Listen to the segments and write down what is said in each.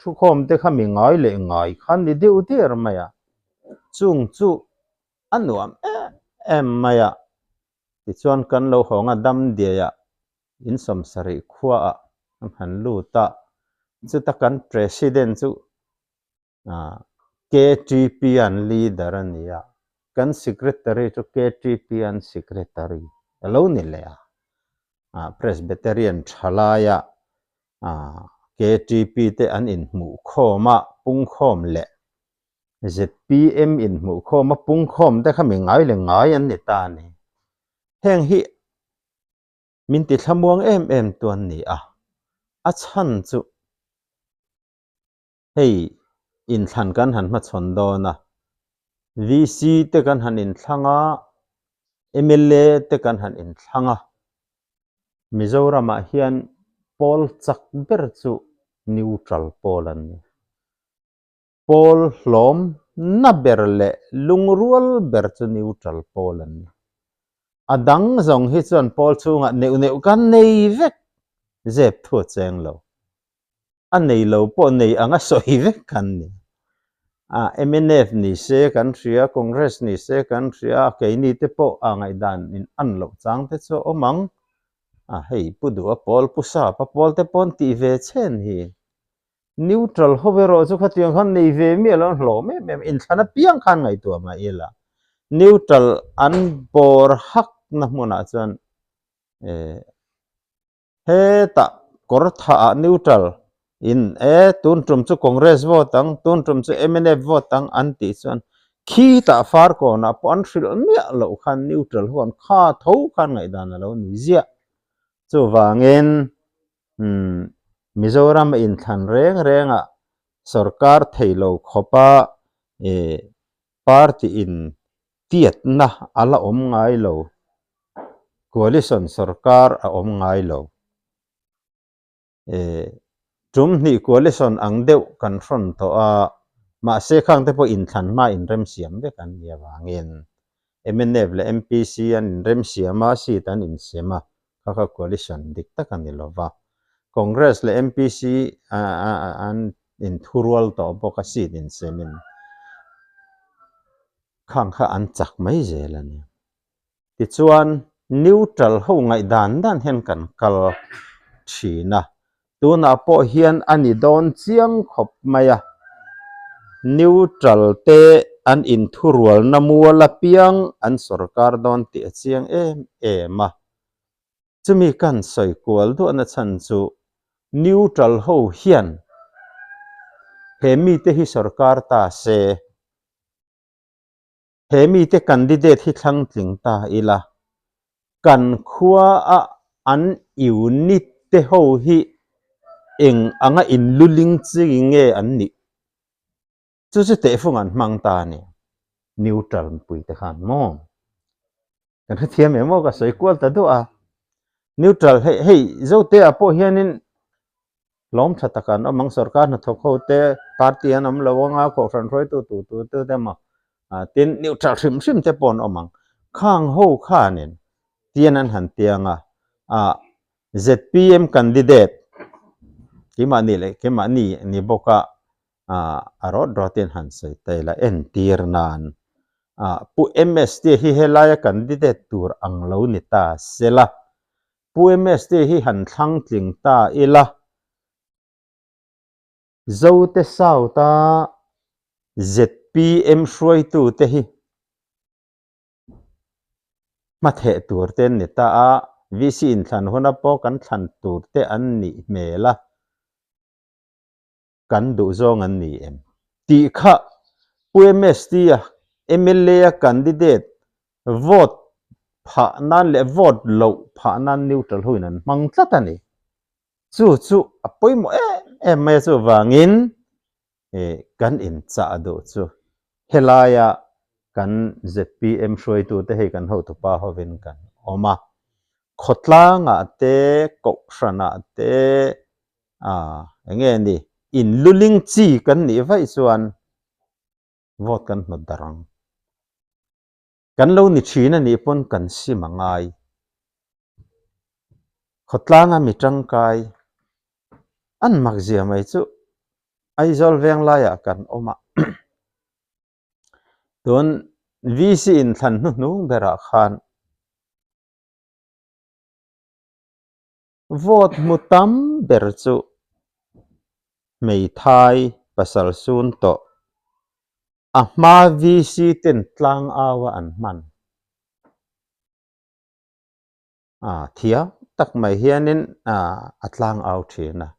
thukhawm te kha mi ngai leh ngai kha ni deuh der mai a, chung chu a nuam em em mai a. Tichuan kan lo hawng a dam diai a, in sawmsarih khuaah an han lut a, chuta kan President chu KTP an leader a ni a, kan secretary chu KTP an secretary a lo ni leh a, Presbyterian thalaia KTP te an inhmuhkhawm a, pungkhawm leh ZPM inhmuhkhawm a pungkhawm te kha mi ngai leh ngai an ni ta a ni. Heng hi min ti thlamuang em em tu an ni a, a chhan chu hei inthlan kan han hmachhawn dawn a, VC te kan han inthlang a, mla te kan han inthlang a, Mizoramah hian pawl chak ber chu neutral pawl an ni. Pawl hlawm na ber leh lungrual ber chu neutral pawl an ni. A dang zawng hi chuan pawl chhungah neuh neuh kan nei vek zep thu a cheng lo. A nei lo pawh nei anga sawi vek kan ni. A mnf ni se kan hria, Congress ni se kan hria, keini te pawh a ngaihdan in an loh chang te chu a awm ang. A hei Pu Duha pawl, Pu Sapa pawl te pawh an tih ve chhen hi. Neutral ho erawh chu khatiang khan nei ve miah lo an hlawm em em, inthlan apiang khan ngaihtuah mah ila neutral an bawr hak na hmunah chuan eh hetah kawr thah ah neutral in e tun tum chu Congress vote ang tun tum chu mnf vote ang an tih chuan khitah far kawnah pawh an hrilh miah loh khan neutral ho an kha tho khan ngaihdan a lo ni ziah chuvangin Umm Mizoram a inthlan reng reng ah sorkar thei lo khawp a eh party in tiatna a la awm ngai lo, coalition sorkar a awm ngai lo. Eh tum hnih coalition ang deuh kan hrawn tawh a, mahse khang te pawh inthlan hma inremsiam vek an nih avangin mnf leh MPC an inremsiam a, seat an insem a, kha kha coalition dik tak a ni lo va. Congress leh MPC an inthurual tawh bawk a, seat insemin khang kha an chak mai zel a ni. Tichuan, neutral ho ngaihdan dan hian kan kal thin a, tunah pawh hian a ni dawn chiang khawp mai a, neutral te an inthurualna mual apiang an sorkar dawn tih a chiang em em a, chumi kan sawi kual duahna chhan chu neutral ho hian he mite hi sorkar ta se. He mite candidate hi thlang tling ta ila, kan khua a an unit te ho hi eng anga inluling chi nge an nih? Chu chu tehfung an hmang ta a ni. Neutral mipui te khan maw? Kan hrethiam em aw ka sawi kual ta duah a. Neutral hei hei Zote ah pawh hianin hlawm tha tak an awm ang sorkar hnathawk ho te party an awm lo anga kohhran hruaitu tu tu tu te emaw ah tin neutral hrim hrim te pawh an awm ang. Khang ho khanin tian an han tiang a ah ZPM candidate keimahni leh keimahni ni bawk a ah a rawt rawtin han sawi ta ila entir nan ah Pu MST hi helaia candidate tur ang lo ni ta sela Pu MST hi han thlang tling ta ila Zote South a ZPM hruaitu te hi hmatheh tur te an ni ta a, VC inthlan huna pawh kan thlan tur te an nih hmel a. kan duh zawng an ni em? Tih kha Pu MST-a mla-a candidate vote phah nan leh vote loh phah nan neutral hoin an hmang tlat a ni. Chu chu a pawimawh em em mai a, chuvangin kan inchah duh chu helaia kan zpm hruaitute hei kan hotupa hovin kan awm a, khawtlangah te, kohhranah te, A, enge ni, in luling chi kan nih vaih chuan vote kan hnawt darh ang. Kan lo ni thin a nih pawn kan sim a ngai. Khawtlanga mi tangkai an mak zia mai chu. Aizawl veng laiah kan awm a, tun VC inthlan hnuhnung berah khan vote hmu tam ber chu hmeithai pasal sun tawh a hma VC ten tlangau a an hman. A thiam tak mai hianin a tlang au thin a.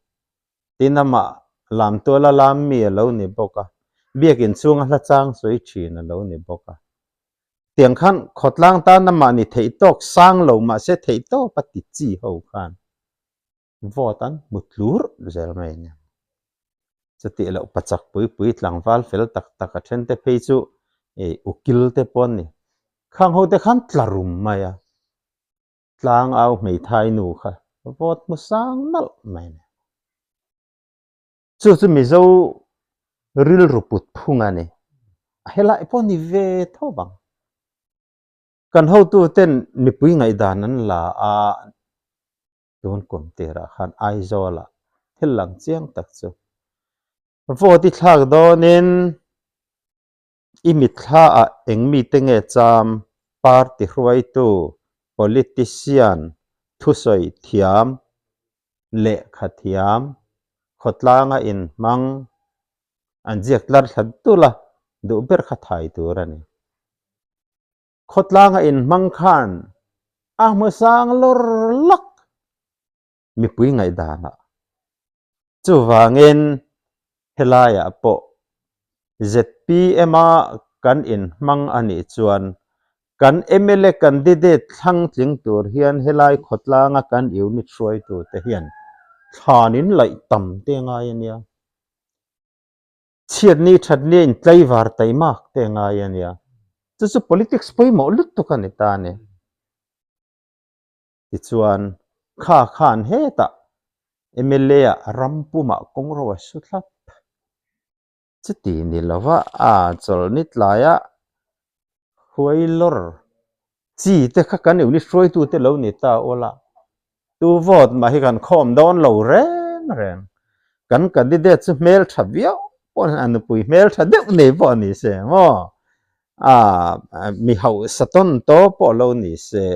Tin amah lamtuala lam mi a lo ni bawk a, biakin chhunga hla chang sawi thin a lo ni bawk a. Tiang khan khawtlang tan amah ni theih tawk sang lo mahse theih tawp a ti chi ho khan vote an hmu tlur zel mai a nia. Chutih loh pachak pui pui tlangval fel tak tak a then te phei chu ih ukil te pawh an ni. Khang ho te khan tla rum mai a, tlang au hmeithai nu kha vote hmu sang nalh mai a ni. Chu chu Mizo rilru put phung a ni. A helai pawh ni ve tho vang. Kan hotuten mipui ngaihdan an la a. Tun kum tirah khan Aizawlah thil lang chiang tak chu vote i thlak dawnin i mithlaah eng mite nge cham party hruaitu, politician, thusawi thiam, lehkha thiam, khawtlanga inhmang an ziak tlar thla dul a, duh ber kha thai tur a ni. Khawtlanga inhmang khan a hmu sang lawr lak mipui ngaihdanah. Chuvangin helaiah pawh ZPM-a kan inhmang a nih chuan kan mla candidate thlang tling tur hian helai khawtlanga kan unit hruaitute hian thlan in laih tam te ngai a nia. Chhiatni thatni a intlaivar taimak te a ngai a nia. Chu chu politics pawimawh lutuk a ni ta a ni. Tichuan, kha khan hetah mla ah ram pumah kawngro a su thlap. Chuti ni lova a chawlhni tlaia huai lawr chi te kha kan unit hruaitute lo ni ta ula, tu vote mah hi kan khawm dawn lo reng reng. Kan candidate chu hmel tha viau pawh a nupui hmel tha deuh nei pawh a ni se maw? Aaa mi hausa tawn tawh pawh lo ni se,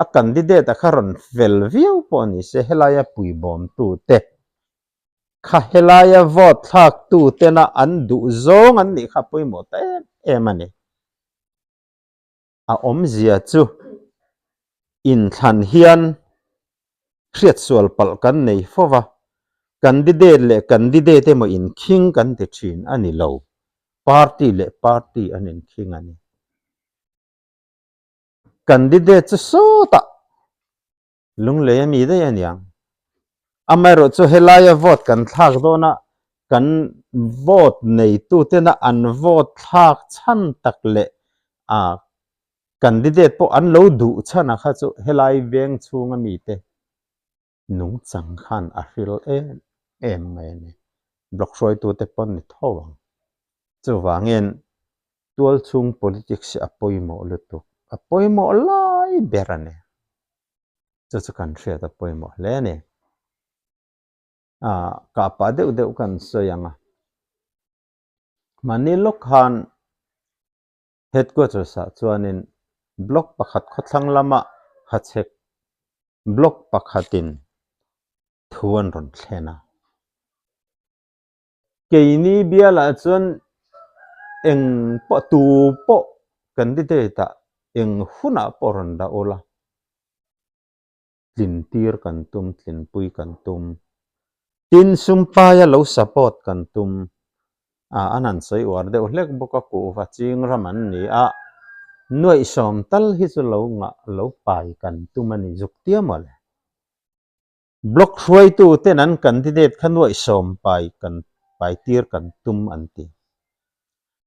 a candidate a kha rawn fel viau pawh a ni se helaia puibawmtu te kha helaia vote thlak tu tena an duh zawng an nih kha pawimawh ta em em a ni. A awmzia chu inthlan hian hriatsual palh kan nei fo va, candidate leh candidate emaw inkhing kan ti thin a ni lo, party leh party an inkhing a ni. Candidate chu sawtah Lunglei a mi daih a niang. Amaherawh chu helaia vote kan thlak dawn a, kan vote neitutena an vote thlak chhan tak leh a candidate pawh an lo duh chhan a kha chu helai veng chhunga mite nungchang khan a hril em em mai a ni. Block hruaitute pawn ni tho ang. Chuvangin tualchhung politics hi a pawimawh lutuk, a pawimawh lai ber a ni. Chu chu kan hriat a pawimawh hle a ni. Ah, kah pah deuh deuh kan sawi ang a. Mahni lawk khan headquarters ah chuanin block pakhat khawthlang lama hachhek block pakhatin thu an rawn thlen a. Keini bialah chuan eng pawh tu pawh candidate ah eng hunah pawh rawn dah ula, tlin tir kan tum, tlinpui kan tum. Tin, Sumpaia lo support kan tum. Ah, an han sawi uar deuh hlek bawk a, kuhva ching ram an ni a, nuaihsawm tal hi chu lo ngah lo pai kan tum a ni zuk tia mawle. Block hruaitu ten an candidate kha nuaihsawm pai kan pai tir kan tum an ti.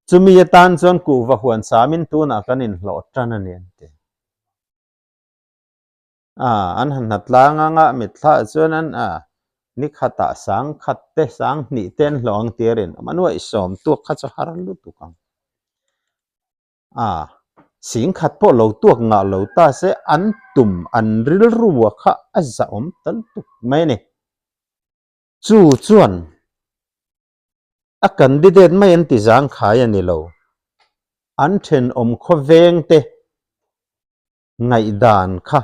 Chumi atan chuan kuhva huan samin tunah kan inhlawh tan a ni an ti. A, an han hna tlang anga mitthla chuan an a ni khatah sang khat te sang hnih te an hlawh ang tir in a nuaihsawm tuak kha chu har lutuk ang. A, sing khat pawh lo tuak ngah lo ta se an tum an rilru kha a zahawm ta lutuk mai a ni. Chu chuan. A candidate mai an ti zangkhai a ni lo. An thenawm khawveng te ngaihdan kha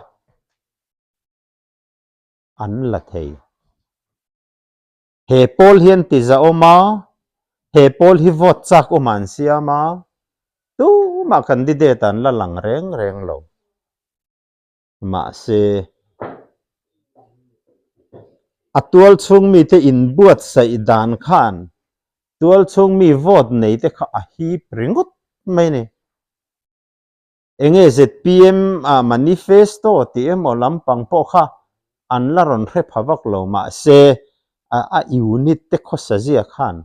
an la thei. He pawl hi an ti zahawm a, he pawl hi vote chak awm ah an siam a, tumah candidate an la lang reng reng lo. Mahse, a tual chhung mite inbuatsaih dan khan tual chhung mi vote nei te kha a hip ringawt mai a ni. Enge zpm ah manifesto tih emaw lampang pawh kha an la rawn hre pha vak lo mahse a unit te khawsa zia khan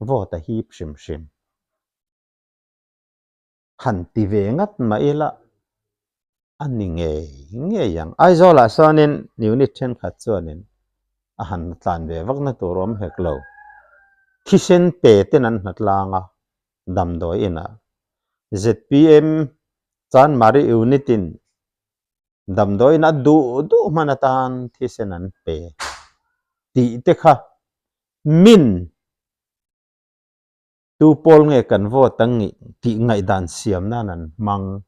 vote a hip hrim hrim. Han ti ve ngat mah ila a ni ngei ngei ang. Aizawl ah sawnin unit thenkhat chuanin a han tlan ve vak na tur awm hek lo. Thisen pe ten an hna tlang a damdawi inah zpm Chanmari unit in damdawi in a duh duh hman atan thisen an pe tih te kha min Tu pawl nge kan vote ang tih ngaihdan siam nan an hmang.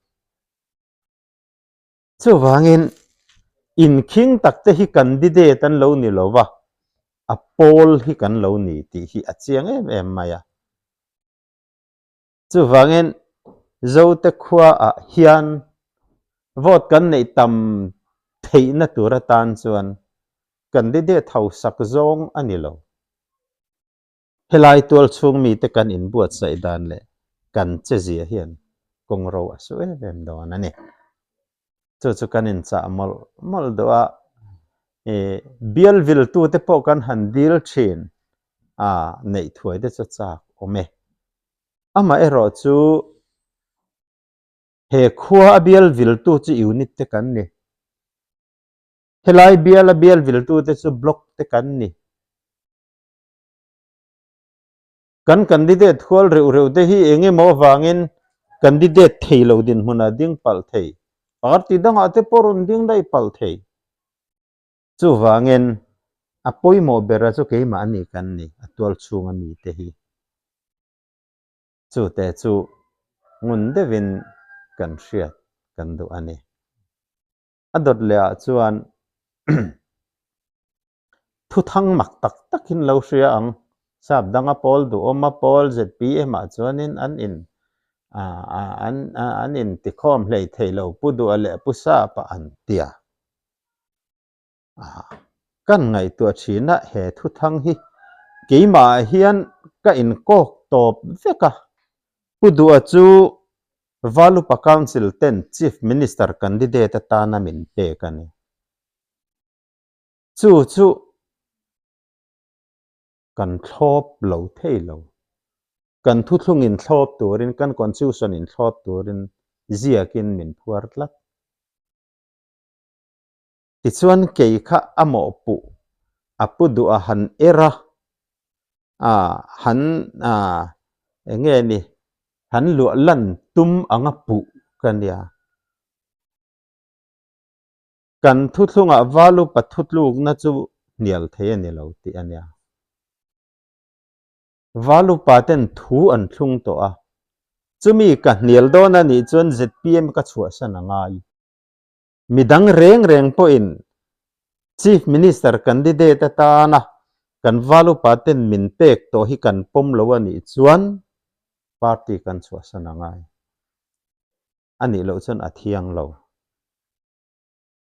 Chuvangin, inkhing tak te hi candidate an lo ni lo va, a pawl hi kan lo ni tih hi a chiang em em mai a. Chuvangin, Zote khuaah hian vote kan neih tam theihna tur atan chuan candidate hausak zawng a ni lo. Helai tual chhung mite kan inbuatsaih dan leh kan che zia hian kawng ro a su em em dawn a ni. Chu chu kan inchah mawlh mawlh duh a, ih bial viltute pawh kan han dil thin a, neih thuai te chu chak awm e. Amaherawh chu he khua a bial viltu chu unit te kan ni. Helai bial a bial viltute chu block te kan ni. Kan candidate hual reuh reuh te hi eng emaw avangin candidate thei lo dinhmunah ding palh thei, party dangah te pawh rawn ding daih palh thei. Chuvangin a pawimawh bera chu keimah ani kan ni, a tual chhunga mite hi. Chute chu ngun deuhin kan hriat kan duh a ni. A dawt leh ah chuan Thuthang mak tak takin lo hria ang. Sap danga pawl duhawma pawl zpm ah chuanin an in an an in tikhawm hlei thei lo Pu Duha leh Pu Sapa an tia. Kan ngaihtuah thin a he thuthang hi keimah ah hian ka inkawk tawp vek a. Pu Duha chu Valupa Council ten Chief Minister candidate atana min pek a ni. Chu chu kan thlawp lo thei lo. Kan thuthlung in thlawp turin, kan constitution in thlawp turin ziakin min phuar tlat. Tichuan kei kha a mawhpuh a pu duh a han er a, a han a eng nge ni han luah lan tum anga puh ka nia. Kan thuthlungah Valupa thutlukna chu hnial thei a ni lo tih a nia. Valupa ten thu an thlung tawh a, chumi ka hnial dawn a nih chuan zpm ka chhuahsan a ngai. Midang reng reng pawhin Chief Minister candidate atana kan Valupa ten min pek tawh hi kan pawm lo a nih chuan party kan chhuahsan a ngai. A nih loh chuan a thiang lo.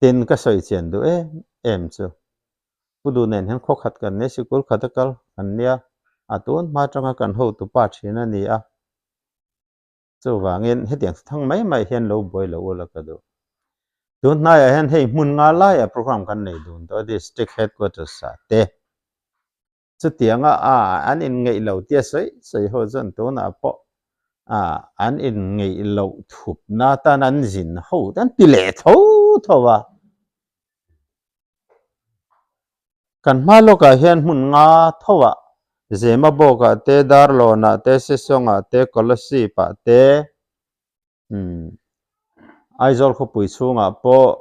Tin, ka sawi chian duh em em chu Pu Duh nen hian khaw khat kan nia, sikul khat a kal kan nia, a tun hma atanga kan hotu pa thin a ni a. Chuvangin hetiang thang mai mai hian lo buai lo ula ka duh. Tun hnaiah hian hei hmun nga laiah program kan nei dun tawh a, District Headquarters ah te. Chutianga a an inngeih lo tia sawi sawi ho chuan tunah pawh a an inngeih loh thupna tan an zin ho te an ti leh tho tho a. Kan hma lawkah hian hmun nga tho ah Zemabawkah te, Darlawnah te, Sesawngah te, Kolasib-ah te, umm Aizawl khawpui chhungah pawh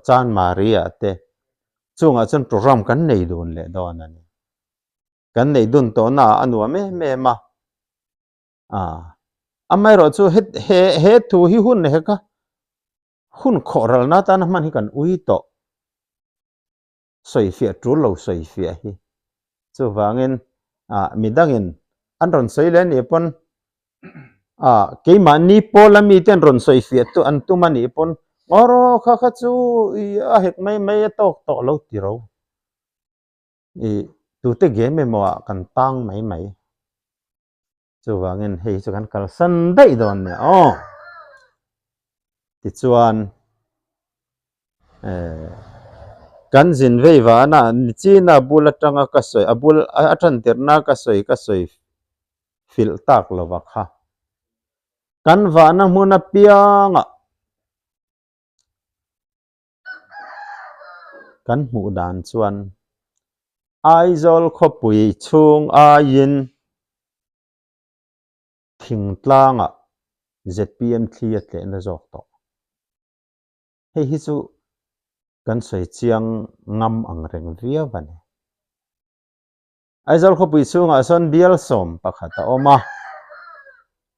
Chanmari-ah te chungah chuan program kan nei dun leh dawn a ni. Kan neih dun tawhna ah a nuam em em a. Aa. Amaherawhchu he he he thu hi hun hek a, hun khawhralna atana hman hi kan ui tawh. Sawifiah tul lo sawifiah hi. Chuvangin ah midangin an rawn sawi leh anih pawn ah keimahni pawl a mite an rawn sawifiah tu an tum anih pawn ngaw kha kha chu i a hek mai mai a tawk tawh lo ti ro. I tute game emaw ah kan tang mai mai. Chuvangin hei hi chu kan kalsan daih dawn nia aw. Tichuan eh kan zin vei vana nichina bul atanga ka sawi a bul a tan tirhna ka sawi ka sawi filh tak lova kha. Kan vahna hmun apiangah Kan hmuh dan chuan Aizawl khawpui chhung aiin thingtlangah zpm thli a tlehna zawk tawh. Hei hi chu kan sawi chiang ngam ang reng viau a ni. Aizawl khawpui chhungah sawn bial 11 a awm a,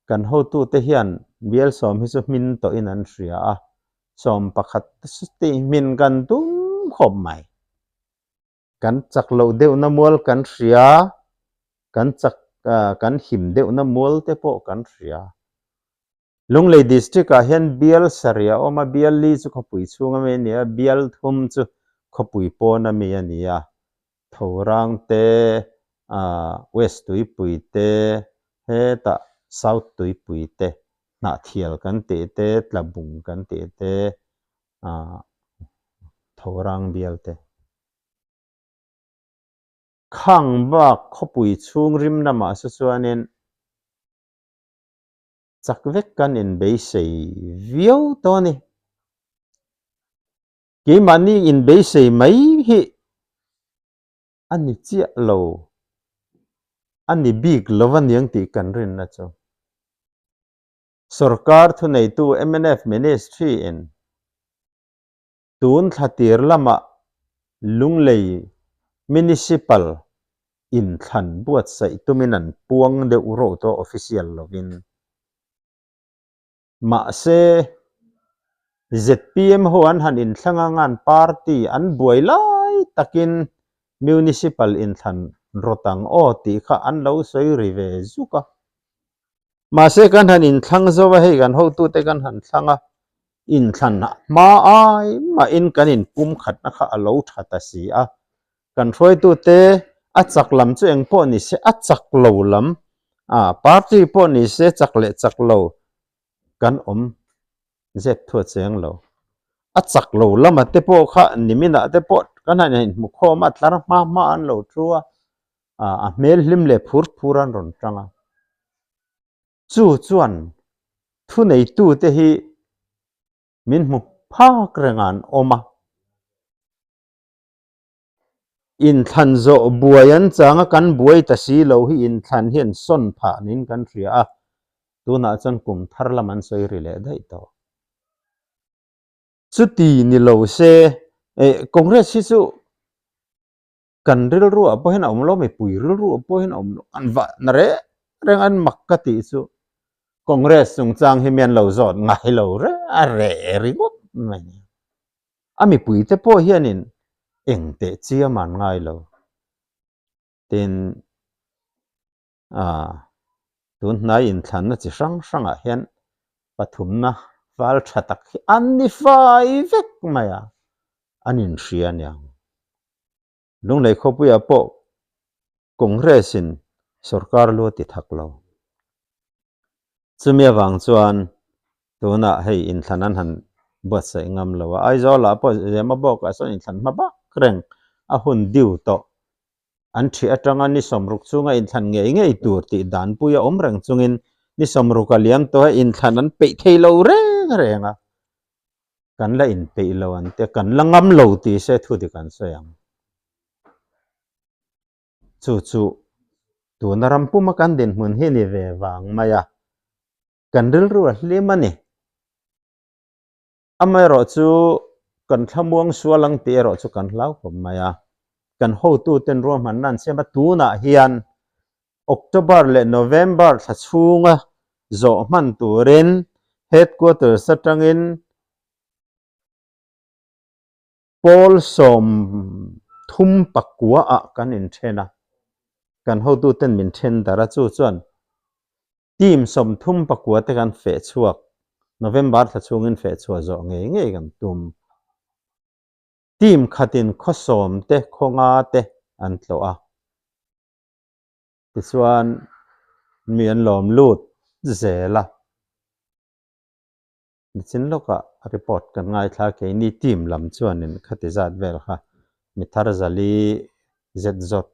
kan hotute hian bial sawm hi chu hmin tawhin an hria a, 11 tih hmin kan tum khawp mai. Kan chak loh deuhna mual kan hria, kan chak kan him deuhna mual te pawh kan hria. Lunglei District ah hian bial sarih a awm a, bial li chu khawpui chhung ami a ni a, bial thum chu khawpui pawn ami a ni a, Thorang te, ah West Tuipui te, hetah South Tuipui te, Hnahthial kan tih te, Tlabung kan tih te, ah Thorang bial te. Khang bak khawpui chhung rim lamah saw chuanin chak vek kan inbeisei viau tawh a ni. Keimahni inbeisei mai hi a ni chiah lo, a ni bik lo a niang tih kan rinna chu. Sorkar thuneitu mnf Ministry in Tun thla tir lamah Lunglei Municipal inthlan buatsaih tumin an puang deuh rawh tawh official lovin. Mahse, zpm ho an han inthlang anga an party an buai lai takin Municipal inthlan rawt ang aw tih kha an lo sawi ri ve zuk a. Mahse kan han inthlang zo a, hei kan hotute kan han thlang a, inthlan hma ai mahin kan inpum khatna kha a lo tha ta si a. Kan hruaitute a chak lam chu eng pawh ni se, a chak lo lam, ah party pawh ni se chak leh chak lo kan awm zep thu a cheng lo. A chak lo lama te pawh kha niminah te pawh kan han inhmukhawm a, tlar hma hma an lo thu a, a hmel hlim leh phur phur an rawn tang a. Chu chuan thuneitute hi min hmu phak reng an awm a. Inthlan zawh buai an chang a, kan buai ta si lo hi inthlan hian sawn phah niin kan hria a, tunah chuan kum thar lam an sawi ri leh daih tawh. Chuti ni lo se, Congress hi chu Kan rilru ah pawh hian a awm lo, mipui rilru ah pawh hian a awm lo, an vah na reng reng an mak ka tih chu Congress chungchang hi mi an lo zawt ngai lo reng a reh ringawt mai. A mipui te pawh hianin eng teh chiam an ngai lo. Tin, ah tun hnai inthlanna chi hrang hrangah hian pathumna val tha tak hi an ni fai vek mai a, an inhria aniang. Lunglei khawpuiah pawh Congress-in sorkar lu a ti thak lo. Chumi avang chuan tunah hei inthlan an han buatsaih ngam lo a, Aizawlah pawh Zemabawkah sawn inthlan hma bak reng a hun diu tawh. An ṭhih aṭanga ni 60 chunga inthlan ngei ngei tur tih danpui a awm reng chungin ni 60 a liam tawh a inthlan an peih thei lo reng reng a. Kan la inpeih lo an tia, kan la ngam lo tih se thu dik an sawi ang. Chu chu tuna ram puma kan dinhmun hi ni ve vang mai a, kan rilru a hlim a ni. Amaherawhchu kan thlamuang sual ang tih erawh chu kan hlauhawm mai a. Kan hotuten ruahmanna an siam a, tunah hian October leh November thla chhunga zawh hman turin Headquarters atangin Pawl 39 ah kan inthen a, kan hotuten min then darh a, chu chuan team 39 te kan feh chhuak, November thla chhungin feh chhuah zawh ngei ngei kan tum. Team khatin khaw sawm te, khaw nga te an tlawh a. Tichuan mi an lawm lut zel a. Nichin lawkah report kan ngaithla a, keini team lam chuanin khati zat vel kha mi thar zali zet zawt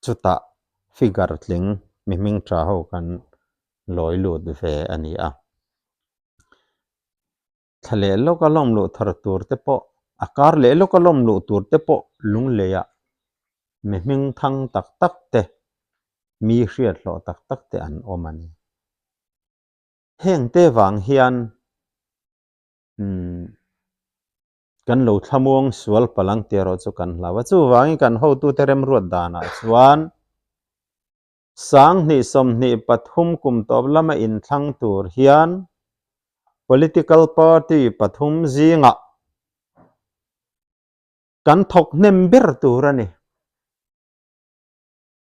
chutah figure tling mi hming tha ho kan lawi lut ve a ni a. Thla leh lawka lawm luh thar tur te pawh, a kar leh lawka lawm luh tur te pawh lungleiah mi hming thang tak tak te, mi hriat hlawh tak tak te an awm a ni. Heng te vang hian umm kan lo thlamuang sual palang tih erawh chu kan hlau a, chuvangin kan hotute remruat danah chuan 2023 kum tawp lama inthlang tur hian political party pathum zingah kan thawk hnem ber tur a ni.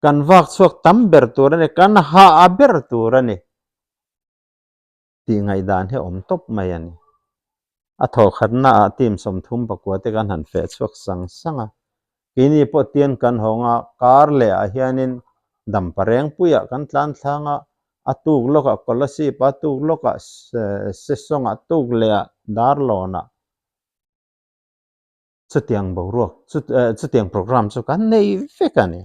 Kan vak chhuak tam ber tur a ni, kan hah a ber tur a ni tih ngaihdan hi a awm tawp mai a ni. A thawhkhatna ah team 39 te kan han feh chhuak sang sang a, keini pawh tian kan hawng a, kar leh ah hianin Damparengpuiah kan tlan thlang a, a tuk lawkah Kolasib a tuk lawkah Sesawngah tuk leh ah Darlawnah chutiang boruak chutiang program chu kan nei vek a ni.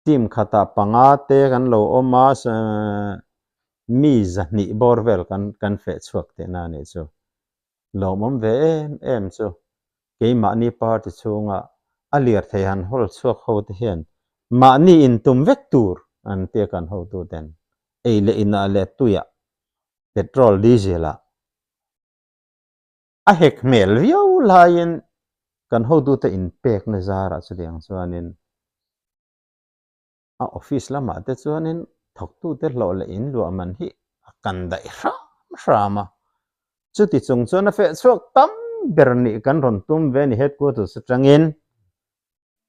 Team khatah panga te kan lo awm a, mi 200 bawr vel kan kan feh chhuak tihna a nih chu. Lawmawm ve em em chu keimahni party chhunga a lirthei han hawl chhuak ho te hian mahni intum vek tur an tia kan hotuten ei leh inah leh tuiah petrol diesel ah A hek hmel viau laiin kan hotute inpekna zarah chutiang chuanin a office lamah te chuanin thawktute hlawh leh in luah man hi a kan daih hram hram a. Chuti chung chuan a feh chhuak tam ber nih kan rawn tum ve a ni headquarters atangin.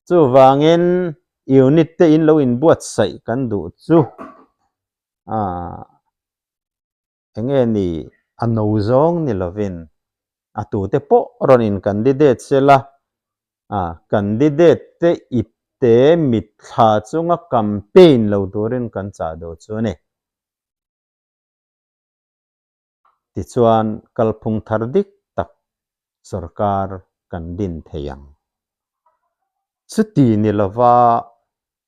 Chuvangin unit te in lo inbuatsaih kan duh chu aah. Enge ni a no zawng ni lovin a tute pawh rawn in candidate se la, a candidate te ip te mitthla chunga campaign lo turin kan chah duh chu a ni. Tichuan kalphung thar dik tak sorkar kan din thei ang. Chuti ni lova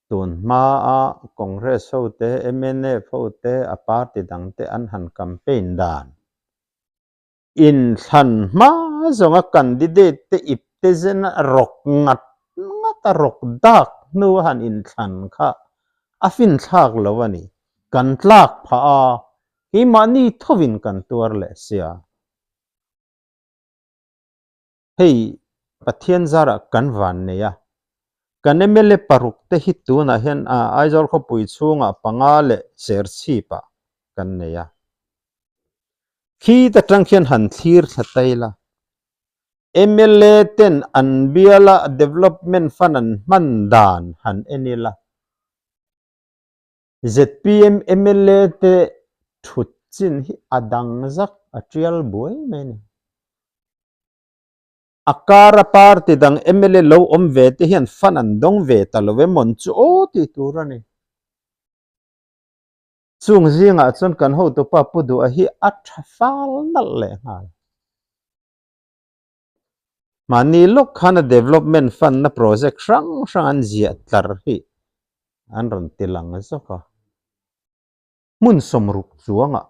Tun hmaa Congress hote, mnf hote, a party dangte an han campaign dan inthlan hma zawnga candidate te ip te zen a rawk ngat ngat a rawk dak hnu a han inthlan kha a finthlak lo a ni. Kan tlak phah a, keimahni thovin kan tuar leh sia. Hei Pathian zarah kan van nei a, kan mla paruk te hi tunah hian Aizawl khawpui chhungah panga leh Serchhip ah kan nei a. Khi ta tang khian han thlir thla tai la, mla ten an biala development fund an hman dan han en ila, zpm mla te thut chin hi a dang zak a tial buai mai a ni. A kara party dang mla lo awm ve te hian fund an dawng ve ta lo emawn chu aw tih tur a ni. Chung zingah chuan kan hotupa Pu Duha hi a tha fal nalh leh nghal. Mahni lawk khan a development fund na project hrang hrang an ziah tlar hi an rawn ti lang zawk a. Hmun 60 chuangah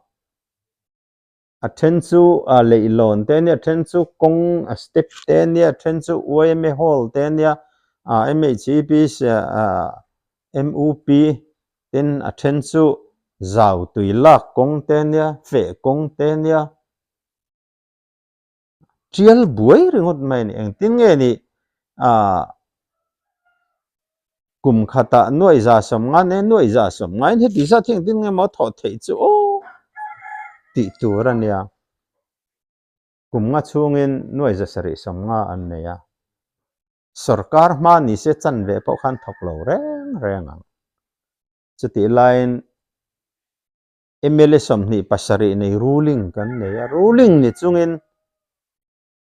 a then chu leihlawn te ania, a then chu kawng a step te ania, a then chu yma hall te ania, MHEP MUP tin a then chu zau tui lak kawng te ania, feh kawng te ania. Tial buai ringawt mai a ni. Engtin nge ni? Ah kum khatah nuaih za 50 nen nuaih za 50 in heti zat hi engtin nge maw thawh theih chu aw tih tur a nia. Kum nga chhungin nuaih za sarih 50 an nei a. Sorkar hma ni se chanve pawh khan thawk lo reng reng ang. Chutih laiin mla 27 nei ruling kan nei a, ruling ni chungin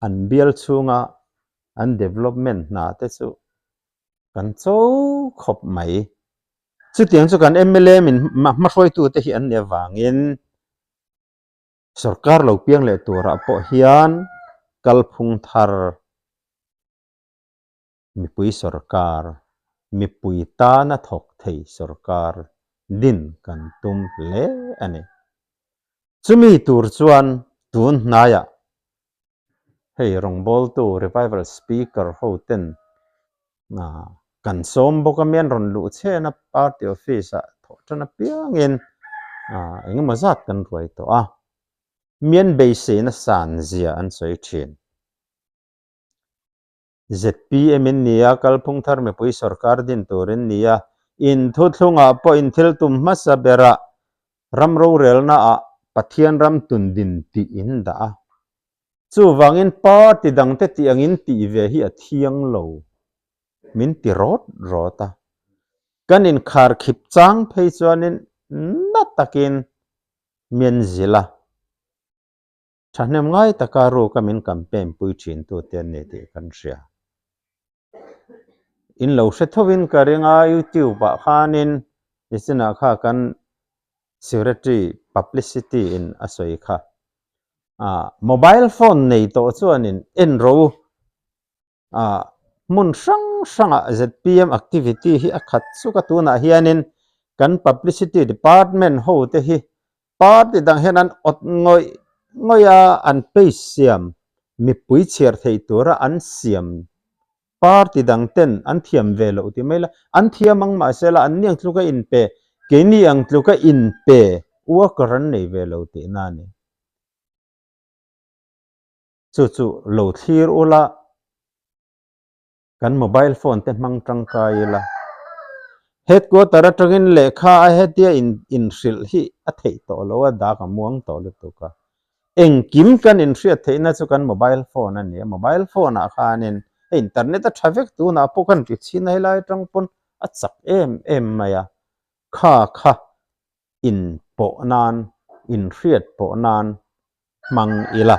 an bial chhunga an development hna te chu kan cho khawp mai. Chutiang chu kan mla min hmahruaitu te hi an nih avangin sorkar lo piang leh turah pawh hian kalphung thar mipui sorkar, mipui tana thawk thei sorkar din kan tum hle a ni. Chumi tur chuan tun hnaiah hei rawngbawltu revival speaker ho ten kan sawm bawk a mian rawn luh chhen a party office ah thawh tan apiangin engemaw zat kan ruai tawh a, mian beiseina san zia an sawi thin. Zpm in ni a, kalphung thar mipui sorkar din tur in ni a, in thuthlungah pawh in thil tum hmasa berah ram rorelna ah Pathian ram tun din tih in dah a. Chuvangin party dangte tih angin tih ve hi a thiang lo min ti rawt rawt a. Kan inkhar khip chang phei chuanin na takin mian zilh a. Thahnem ngai taka ruka min campaign pui thin tu te an ni tih kan hria. In lo hre thovin ka ring a, YouTube ah khanin nichinah kha kan secretary publicity in a sawi kha. Ah mobile phone nei tawh chuanin en ro ah hmun hrang hrangah zpm activity hi a khat chuk a tunah hianin kan publicity department ho te hi party dang hian an awt ngawih ngawih a an page siam mipui chhiar thei tura an siam party dang ten an thiam ve loh ti mai la an thiam ang mahse la an ni ang tluka inpe keini ang tluka inpe worker an nei ve lo tihna a ni. Chu chu lo thlir ula, kan mobile phone te hmang tangkai ila. Headquarter atangin lehkha a hetia in inhrilh hi a theih tawh lo a, dak a muang tawh lutuk a. Engkim kan inhriat theihna chu kan mobile phone a ni a, mobile phone ah khanin hei internet a tha vek tunah pawh kan ri chhin a helai atang pawn a chak em em mai a, kha kha inpawh nan inhriat pawh nan hmang ila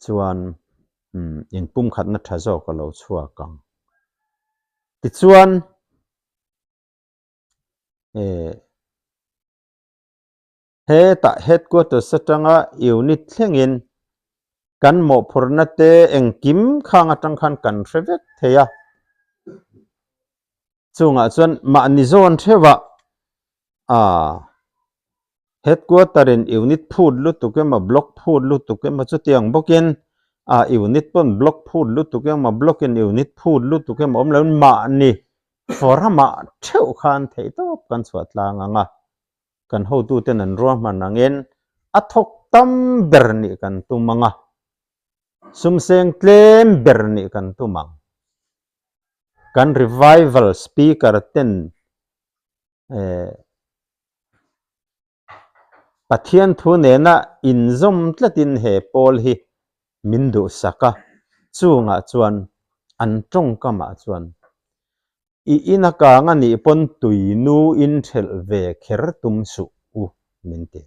chuan inpumkhatna tha zawk a lo chhuak ang. Tichuan hetah headquarters atanga unit thlengin kan mawhphurhna te engkim khang atang khan kan hre vek thei a. Chungah chuan mahni zawn theuhah aa headquarter in unit phut lutuk emaw block phut lutuk emaw chutiang bawkin aa unit pawn block phut lutuk emaw block in unit phut lutuk emaw awm loin mahni forum ah theuh khan theihtawp kan chhuah tlang ang a, kan hotuten an ruahman angin a thawk tam ber nih kan tum ang a, sumseng tlem ber nih kan tum ang. Kan revival speaker ten eh Pathian thu nena inzawm tlatin he pawl hi min duhsak a, chungah chuan an tawngkamah chuan i in a kang a nih pawn tuinu in thelh ve kher tum suh u min ti.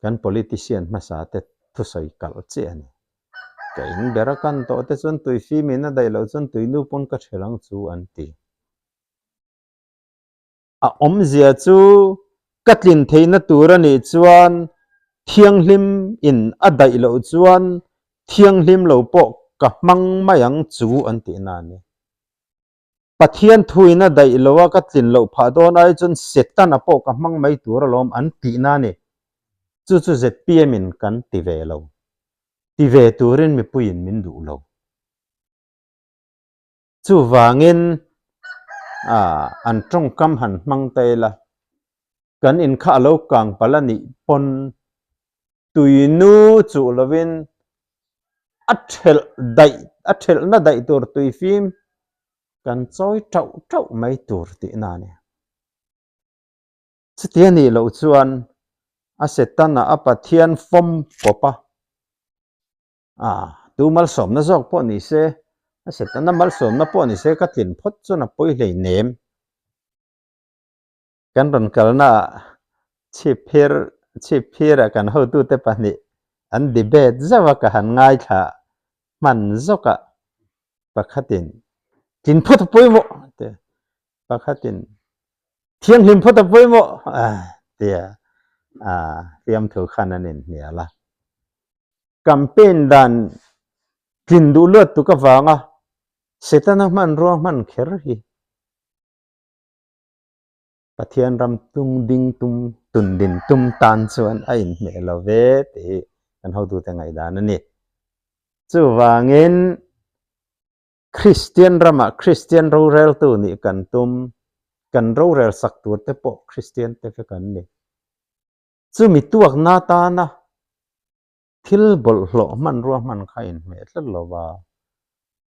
Kan politician hmasa te thusawi kalh chiah a ni. Ka in ber a kan tawh te chuan tui fim in a daih loh chuan tui nu pawn ka ṭhel ang chu an ti. A awmzia chu ka tlin theihna tur a nih chuan thianghlim in a daih loh chuan thianghlim lo pawh ka hmang mai ang chu an tihna a ni. Pathian thuin a daih lo a ka tlin loh phah dawn ai chuan Setana pawh ka hmang mai tur alawm an tihna a ni. Chu chu zpm in kan ti ve lo. Ti ve turin mipuiin min duh lo. Chuvangin an tawngkam han hmang ta ila, kan in kha a lo kang palh a nih pawn tuinu chuh lovin. A thelh daih, a thelhna daih tur tuifim kan chawi tauh tauh mai tur tihna a ni. Chuti a nih loh chuan a Setana a Pathian fawm pawp a, a tu malsawmna zawk pawh ni se, a Setana malsawmna pawh ni se ka tlin phawt chuan a pawi hlei nem. Kan rawn kalna ah chhipphir chhipphirah kan hotute pahnih an debate zauh a ka han ngaithla hman zawk a, pakhatin tlin phawt a pawimawh ti a, pakhatin thianghlim phawt a pawimawh ti a, fiamthu khan an inhnial a. Campaign dan tlin duh luat tuk avanga Setana hmanrua hman kher hi Pathian ram tung ding tum tun din tum tan chuan a inhmeh lo ve tih hi kan hotute ngaihdan a ni. Chuvangin Kristian ramah Kristian roreltu nih kan tum, kan rorel sak tur te pawh Kristian te vek an ni. Chumi tuakna atana thil bawlhhlawh hmanrua hman kha inhmeh tlat lo va.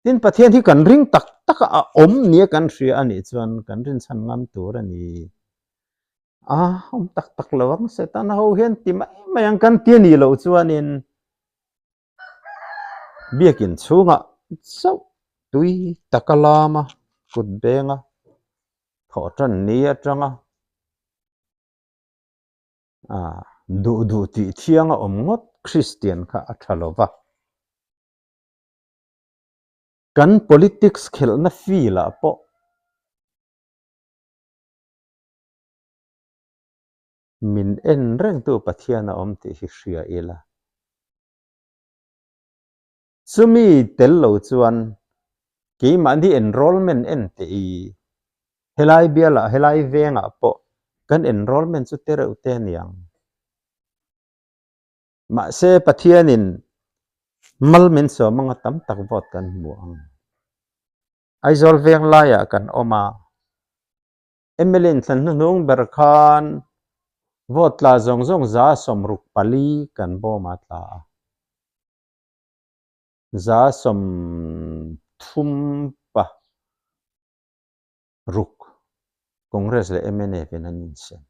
Tin, Pathian hi kan ring tak tak a, a awm nia kan hria a nih chuan kan rinchhan ngam tur a ni. A awm tak tak lo ang, Setana ho hian ti mai mai ang kan ti a nih loh chuanin biakin chhungah chauh tui taka lama kut benga thawh tan ni atanga A duh duh tih thiang a awm ngawt Kristian kha a tha lo va. Kan politics khelhna field ah pawh min en rengtu Pathian a awm tih hi hria ila. Chumi tel lo chuan keimahni enrollment en teh i, helai bialah helai vengah pawh kan enrollment chu te reuh te a ni ang. Mahse Pathianin mal min sawm anga tam tak vote kan hmu ang. Aizawl veng laiah kan awm a, MLA inthlan hnuhnung ber khan vote tla zawng zawng 64 kan bawm a tla a. 36 Congress leh mnf in an insem.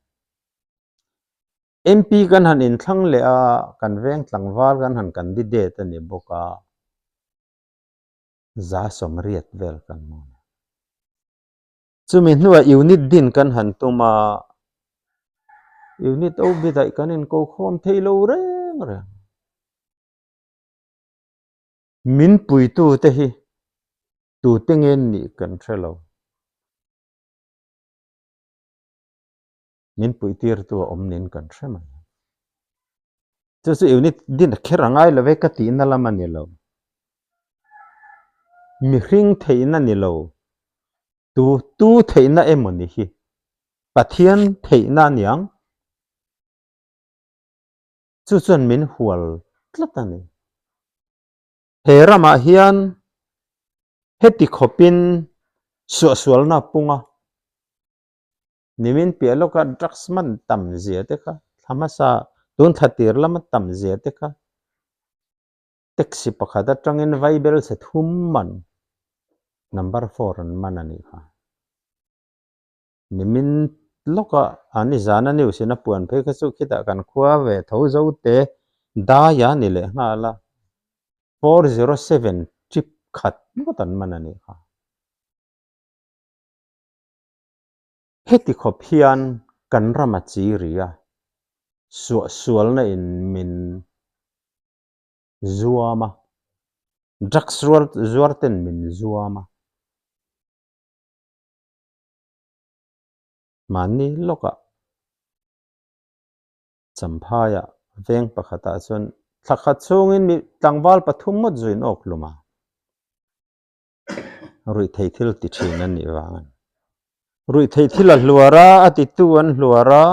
MP kan han inthlang leh a, kan veng tlangval kan han candidate a ni bawk a, 80 vel kan hmu a ni. Chumi hnuah unit din kan han tum a, unit OB daih kan inko khawm thei lo reng reng. Min puitute hi tute nge nih kan hre lo. Min puihtirtu a awm niin kan hre mai. Chu chu unit din a kher a ngai lo ve ka tihna lam a ni lo. Mihring theihna ni lo, tu tu theihna emaw ni hi Pathian theihna a niang. Chu chuan min hual tlat a ni. He ramah hian heti khawpin suahsualna a pung a, nimin piah lawka drugs man tam zia te kha, thla hmasa tun thla tir lama tam zia te kha, taxi pakhat atangin vaibel chhe thum man number four an man a nih kha. Nimin lawka a nizana news in a puan phei kha chu khitah kan khua ve tho zo te dai a ni leh nghal a, 407 trip khat ngawt an man a nih kha. Heti khawp hian kan ram a chi ri a, suahsualna in min zuam a, drugs rual zuar ten min zuam a. Mahni lawkah Champhaiah veng pakhatah chuan thla khat chhungin mi tlangval pathum ngawt zuin awk hlum a, ruihthei thil ti thin an nih vang a ni. Ruihthei thil a hluar a, a titu an hluar a,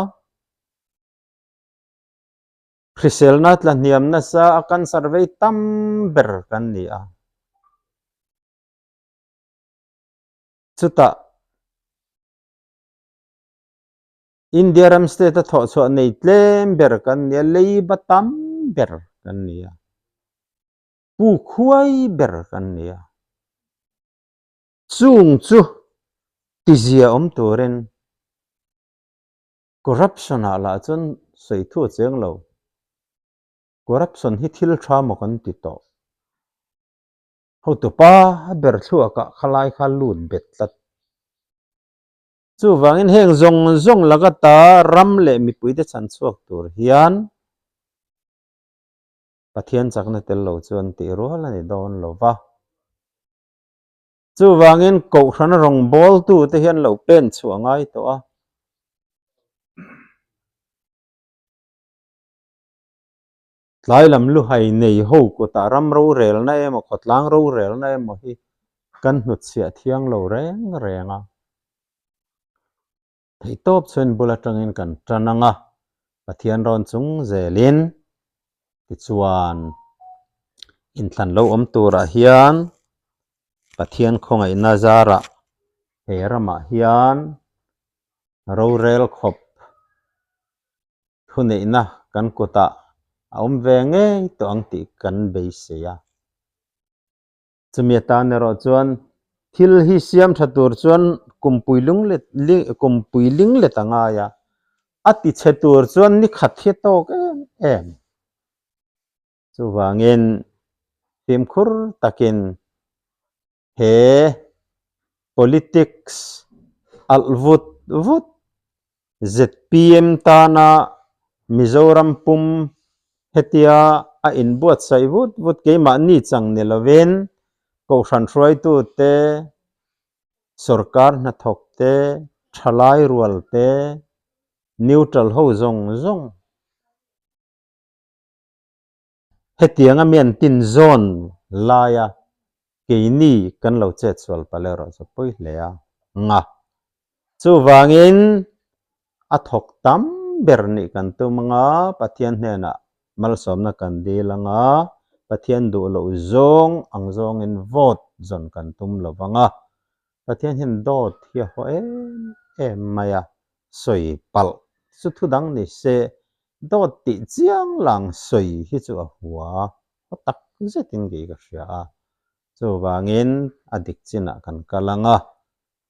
hriselna tla hniam nasa a cancer vei tam ber kan ni a. Chutah India ram state a thawh chhuah nei tlem ber kan ni a, leiba tam ber kan ni a. Puk huai ber kan ni a. Chung chu tizia awm turin corruption ah lah chuan sawi thu a cheng lo. Corruption hi thil tha maw kan ti tawh. Hotupa ber thluakah khalai kha lut bet tlat. Chuvangin heng zawng zawng laka ta ram leh mipuite chhan chhuak tur hian Pathian chakna tel lo chuan tih rual a ni dawn lo va. Chuvangin Kohhran rawngbawltute hian lo pen chhuah ngai tawh a. Tlai lam luhai nei ho kutah ram rorelna emaw khawtlang rorelna emaw hi kan hnutchhiah thiang lo reng reng a. Theihtawp chuan bul atangin kan tan ang a, Pathian rawn chung zelin tichuan inthlan lo awm turah hian Pathian khawngaihna zarah he ramah hian rorel khawp thuneihna kan kutah a awm ve ngei tawh ang tih kan beisei a. Chumi atan erawh chuan thil hi siam tha tur chuan kumpui lung let kumpui ling let a ngai a, a ti chhe tur chuan ni khat hi a tawk em em. Chuvangin fimkhur takin he politics alh vut vut zpm tana Mizoram pum hetia a inbuatsaih vut vut keimahni chang ni lovin Kohhran hruaitute, sawrkar hnathawkte, thalai rualte, neutral ho zawng zawng Hetianga mi an tin zawn laia keini kan lo chet sual palh erawh chu pawi hle a nga. Chuvangin a thawk tam ber nih kan tum anga Pathian hnenah malsawmna kan dil anga Pathian duh loh zawng ang zawngin vote zawn kan tum lo vang a. Pathian hian dawt hi a haw em em mai a, sawi palh chu thu dang ni se, dawt tih chiang lang sawi hi chu a hua haw tak zetin kei ka hria a, chuvangin a dik chinah kan kal ang a,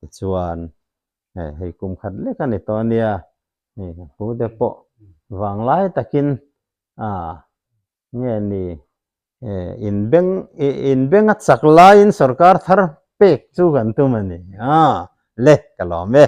tichuan hei kum khat lek a ni tawh a nia, hei ka pu te pawh vanglai takin ah nge ni inbeng inbeng a chak laiin sorkar thar pek chu kan tum a ni a le ka lawm e.